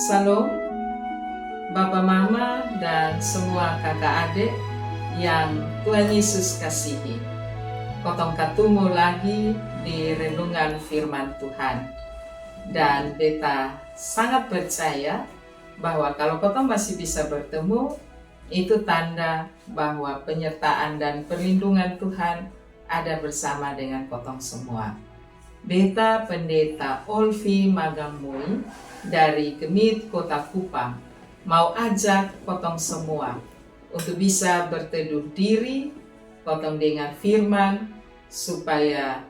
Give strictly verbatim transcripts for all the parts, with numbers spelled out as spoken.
Shalom, Bapa, Mama, dan semua kaka adek yang Tuhan Yesus kasihi. Kotong katumu lagi di renungan firman Tuhan. Dan beta sangat percaya bahwa kalo kotong masih bisa bertemu, itu tanda bahwa penyertaan dan perlindungan Tuhan ada bersama dengan kotong semua. Beta Pendeta Olvi Magang Mui dari GMIT Kota Kupang mau ajak kotong semua untuk bisa berteduh diri, kotong dengar firman, supaya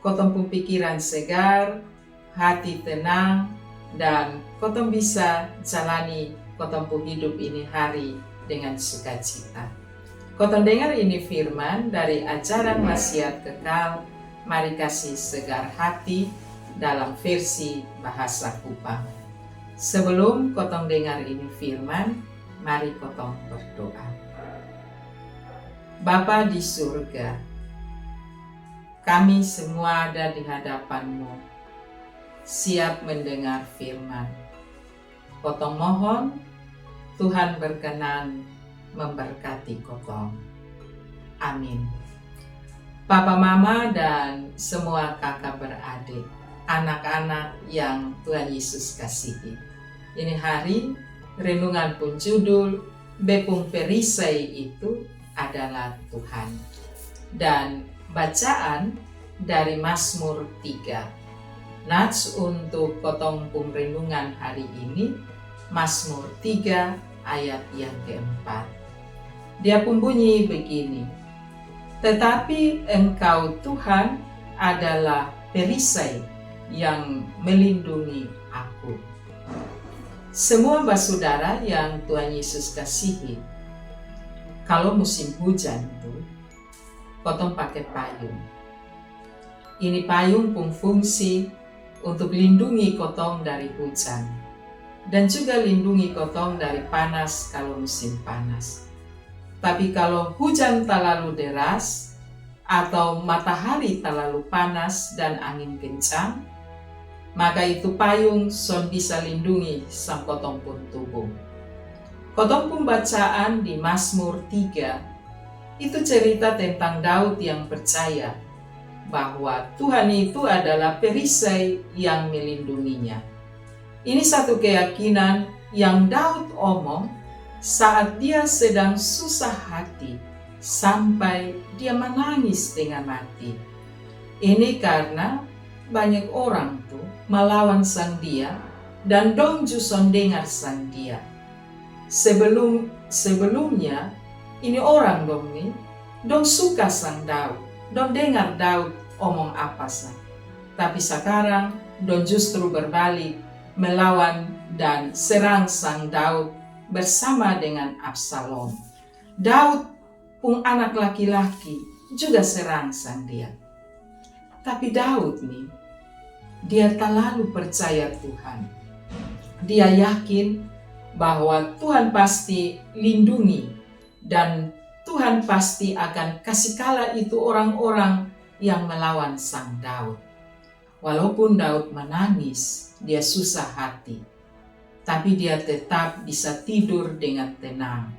kotong pung pikiran segar, hati tenang, dan kotong bisa jalani kotong pung hidup ini hari dengan sukacita. Kotong dengar ini firman dari Ajaran Wasiat Kekal, Mari Kasi Segar Hati, dalam versi bahasa Kupang. Sebelum kotong dengar ini firman, mari kotong berdoa. Bapa di surga, kami semua ada di hadapan-Mu, siap mendengar firman. Kotong mohon, Tuhan berkenan memberkati kotong. Amin. Papa, mama, dan semua kaka beradik, anak-anak yang Tuhan Yesus kasihi. Ini hari renungan pung judul, Be pung perisai itu adalah Tuhan. Dan bacaan dari Mazmur tiga. Nats untuk kotong pung renungan hari ini, Mazmur tiga ayat yang keempat. Dia pung bunyi begini, "Tetapi Engkau, Tuhan, adalah perisai yang melindungi aku." Semua basudara yang Tuhan Yesus kasihi, kalo musim hujan tu, kotong pake payung. Ini payung pung fungsi untuk lindungi kotong dari hujan dan juga lindungi kotong dari panas kalo musim panas. Tapi kalo hujan talalu deras atau matahari talalu panas dan angin kencang, maka itu payung son bisa lindungi sang kotong pung tubuh. Kotong pung bacaan di Mazmur tiga itu cerita tentang Daud yang percaya bahwa Tuhan itu adalah perisai yang melindunginya. Ini satu keyakinan yang Daud omong saat dia sedang susah hati, sampai dia manangis tenga mati. Ini karna banyak orang tu malawan sang dia, dan dong ju son dengar sang dia. Sebelum, sebelumnya, ini orang dong ni, dong suka sang Daud, dong dengar Daud omong apa sa. Tapi sakarang, dong justru berbalik, melawan dan serang sang Daud bersama dengan Absalom. Daud pung anak laki-laki juga serang sang dia. Tapi Daud ni, dia talalu percaya Tuhan. Dia yakin bahwa Tuhan pasti lindungi dan Tuhan pasti akan kasi kala itu orang-orang yang melawan sang Daud. Walaupun Daud manangis, dia susah hati, tapi dia tetap bisa tidur dengan tenang.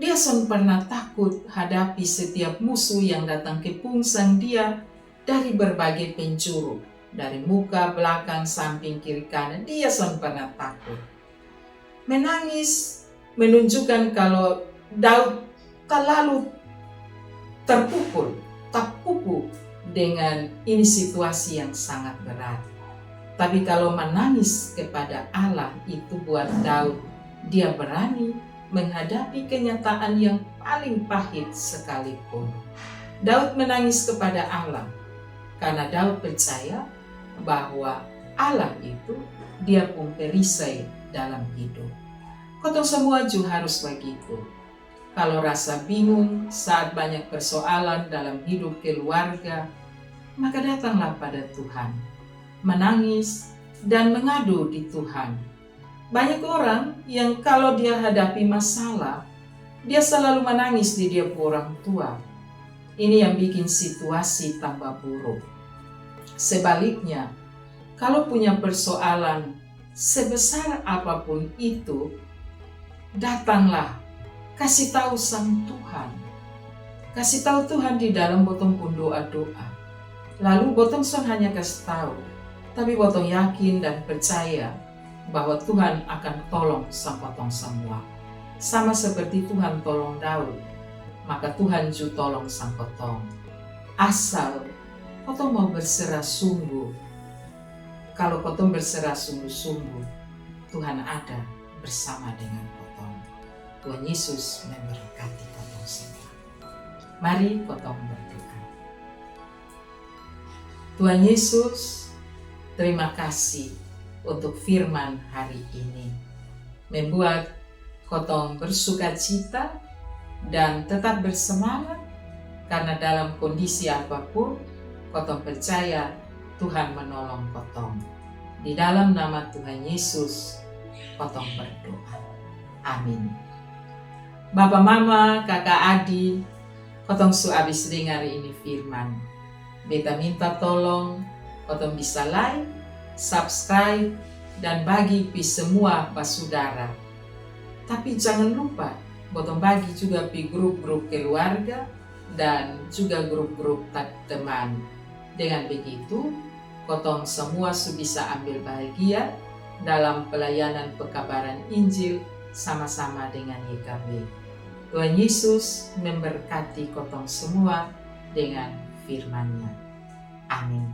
Dia son pernah takut hadapi setiap musuh yang datang kepung sang dia dari berbagai penjuru, dari muka, belakang, samping, kiri, kanan. Dia son pernah takut. Menangis menunjukkan kalo Daud talalu terpukul, tapuku dengan ini situasi yang sangat berat. Tapi kalo manangis kepada Allah itu buat Daud, dia berani menghadapi kenyataan yang paling pahit sekalipun. Daud menangis kepada Allah karna Daud percaya bahwa Allah itu dia pung perisai dalam hidup. Kotong semua ju harus bagitu. Kalo rasa bingung saat banyak persoalan dalam hidup keluarga, maka datanglah pada Tuhan, manangis dan mengadu di Tuhan. Banyak orang yang kalo dia hadapi masalah, dia salalu manangis di dia pu orang tua. Ini yang bikin situasi tambah buruk. Sebaliknya, kalo punya persoalan Sebesar apapun itu, datanglah, kasi tau sang Tuhan. Kasi tau Tuhan di dalam botong pun doa-doa. Lalu botong son hanya kasi tau, tapi botong yakin dan percaya bahwa Tuhan akan tolong sang kotong samua. Sama seperti Tuhan tolong Daud, maka Tuhan ju tolong sang kotong. Asal kotong mau berserah sungguh. Kalo kotong berserah sungguh-sungguh, Tuhan ada bersama dengan kotong. Tuhan Yesus memberkati kotong semua. Mari kotong berdoa. Tuhan Yesus, terima kasih untuk firman hari ini. Membuat kotong bersukacita dan tetap bersemangat, karena dalam kondisi apapun, kotong percaya Tuhan menolong kotong. Di dalam nama Tuhan Yesus, kotong berdoa. Amin. Bapa, mama, kaka, adi, kotong su abis dengar ini firman. Beta minta tolong kotong bisa like, subscribe, dan bagi pi semua basudara. Tapi jangan lupa, botong bagi juga pi grup-grup keluarga dan juga grup-grup ta-, teman. Dengan begitu, kotong semua su bisa ambil bahagia dalam pelayanan pekabaran Injil sama-sama dengan Y K B. Tuhan Yesus memberkati kotong semua dengan firman-Nya. Amin.